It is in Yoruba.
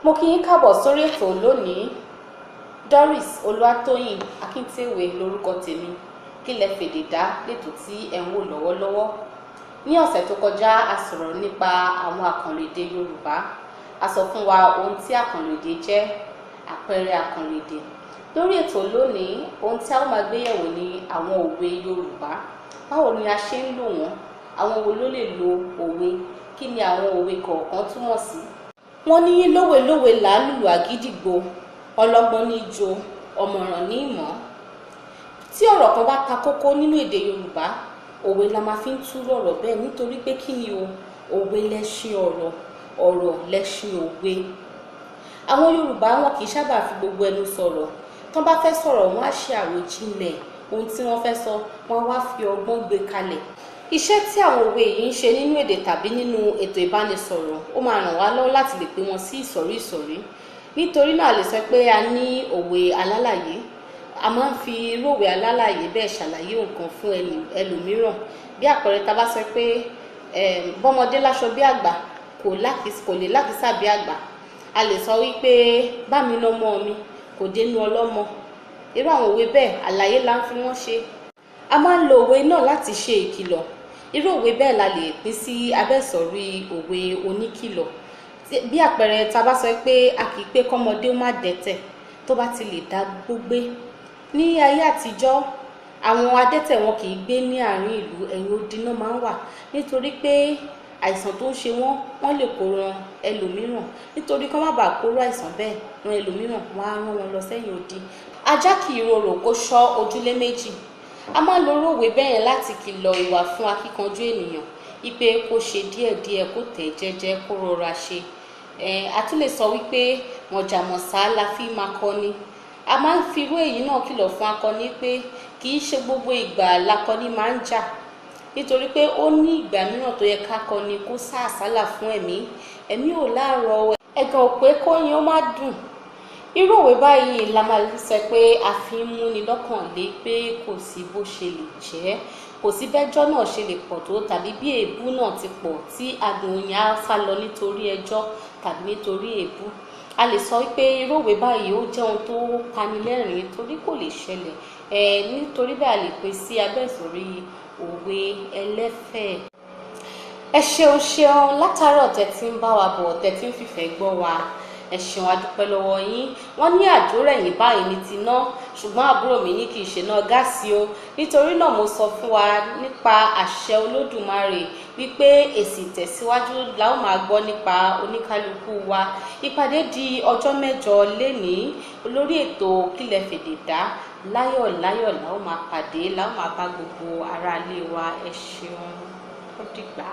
Mo kí yín káàbọ̀ sórí ètò lónìí. Doris Olúwatóyìn Akíntèwé lórúkọ tèmi. Kí lẹ fèdè dá lẹ́tọ̀ tí ẹ̀ ń wò lọ́wọ́lọ́wọ́. Ní ọ̀sẹ̀ tó kọjá, a sọ̀rọ̀ nípa àwọn àkànlò èdè Yorùbá. A sọ fún wa ohun tí àkànlò èdè jẹ́, àpẹẹrẹ àkànlò èdè. Lórí ètò lónìí, ohun tí a ó máa gbé yẹ̀wò ni àwọn òwe Yorùbá. Báwo ni a ṣe ń lò wọ́n? Àwọn wo ló lè lo òwe? Kí ni àwọn òwe kọ̀ọ̀kan túmọ̀ sí? Wọ́n ní lówelówe làá lùlù àgídìgbo, ọlọ́gbọ́n ní í jó, ọ̀mọ̀ràn ní í mọ̀ ọ́n. Tí ọ̀rọ̀ kan bá ta kókó nínú èdè Yorùbá, òwe la máa fi ń túrú ọ̀rọ̀ bẹ́ẹ̀, nítorí pé kí ni o? Òwe lẹṣin ọ̀rọ̀, ọ̀rọ̀ lẹṣin òwe. Àwọn Yorùbá wọn kì í sábà fi gbogbo ẹnu sọ̀rọ̀. Tán bá fẹ́ sọ̀rọ̀, wọ́n á ṣe àròjinlẹ̀ ohun tí wọ́n fẹ́ sọ, wọ́n á wá fi ọgbọ́n gbé kalẹ̀. Iṣẹ́ tí àwọn òwe yìí ń ṣe nínú èdè tàbí nínú ètò ìbánisọ̀rọ̀, ó máa ràn wá lọ́wọ́ láti lè pín wọn sí ìsọ̀rí ìsọ̀rí. Nítorí náà, a lè sọ pé a ní òwe alálàyé. A máa ń fi irú òwe alálàyé bẹ́ẹ̀ ṣàlàyé nǹkan fún ẹlòmíràn. Bí àpẹẹrẹ, tá bá sọ pé bọ́mọdé láṣọ bí àgbà, kò lè lákìísà bí àgbà. A lè sọ wípé bá mi na ọmọ mi, kò dénú ọlọ́mọ. Irú àwọn òwe bẹ́ẹ̀, àlàyé la ń fi wọ́n ṣe. A máa ń lo òwe náà láti ṣe ìkìlọ̀. Irú òwe bẹ́ẹ̀ la lè pín sí abẹ́ ìsọ̀rí òwe oníkìlọ̀. Bí àpẹẹrẹ, tá bá sọ pé a kì í pé kọ́mọdé ó má dẹ́tẹ̀, tó bá ti lè dá gbógbé. Ní ayé àtijọ́, àwọn adẹ́tẹ̀ wọn kì í gbé ní àárín ìlú, ẹ̀yìn odi náà máa ń wà, nítorí pé àìsàn tó ń ṣe wọ́n, wọ́n lè kó ran ẹlòmíràn. Nítorí kí wọ́n má bàa kó àìsàn bẹ́ẹ̀ ran ẹlòmíràn, wọ́n á rán wọn lọ sẹ́yìn odi. Ajá kì í rorò kó ṣọ́ ojúlé méjì. A máa ń lo irú òwe bẹ́ẹ̀ láti kìlọ̀ ìwà fún akíkanjú ènìyàn, wípé kó ṣe díẹ̀díẹ̀, kó tẹ̀ jẹ́jẹ́, kó rọra ṣe. A tún lè sọ wípé mọ̀jàmọ̀sá la fi máa kọni. A máa ń fi irú èyí náà kìlọ̀ fún akọni pé kì í ṣe gbogbo ìgbà lakọni máa ń jà, nítorí pé ó ní ìgbà mìíràn tó yẹ ká kọni kó sá àsálà fún ẹ̀mí. Ẹ̀mí ò láàárọ̀, ẹ̀gàn ò pé kóyin ó má dùn. Irú òwe báyìí la máa sọ pé a fi ń múni lọ́kàn lé pé kò sí bó ṣe lè jẹ́, kò sí bẹ́jọ́ náà ṣe lè pọ̀ tó, tàbí bí èébú náà ti pọ̀ tí adùn oyin á sá lọ nítorí ẹjọ́ tàbí nítorí èébú. A lè sọ wípé irú òwe báyìí ó jẹ́ ohun tó panilẹ́rìn-ín torí kò lè ṣẹlẹ̀. Nítorí bẹ́ẹ̀, a lè pín sí abẹ́ ìsọ̀rí òwe ẹlẹ́fẹ̀. Ẹ ṣeun ṣeun látàárọ̀ tẹ́ tí ń bá wa bọ̀, tẹ́ tí ń fìfẹ́ gbọ́ wa. Ẹ ṣeun, a dúpẹ́ lọ́wọ́ yín. Wọ́n ní àdúrà ẹ̀yìn báyìí ní ti ná, ṣùgbọ́n àbúrò mi ní kì í ṣe náà gáàsì o. Nítorí náà, mo sọ fún wa nípa àṣẹ Olódùmarè wípé èsì ìtẹ̀síwájú la ó máa gbọ́ nípa oníkálukú wa. Ìpàdé di ọjọ́ mẹ́jọ lénìí lórí ètò Kí lẹ fèdè dá. Láyọ̀ láyọ̀ la ó máa pàdé, la ó máa bá gbogbo aráalé wa. Ẹ ṣeun, ó dìgbà.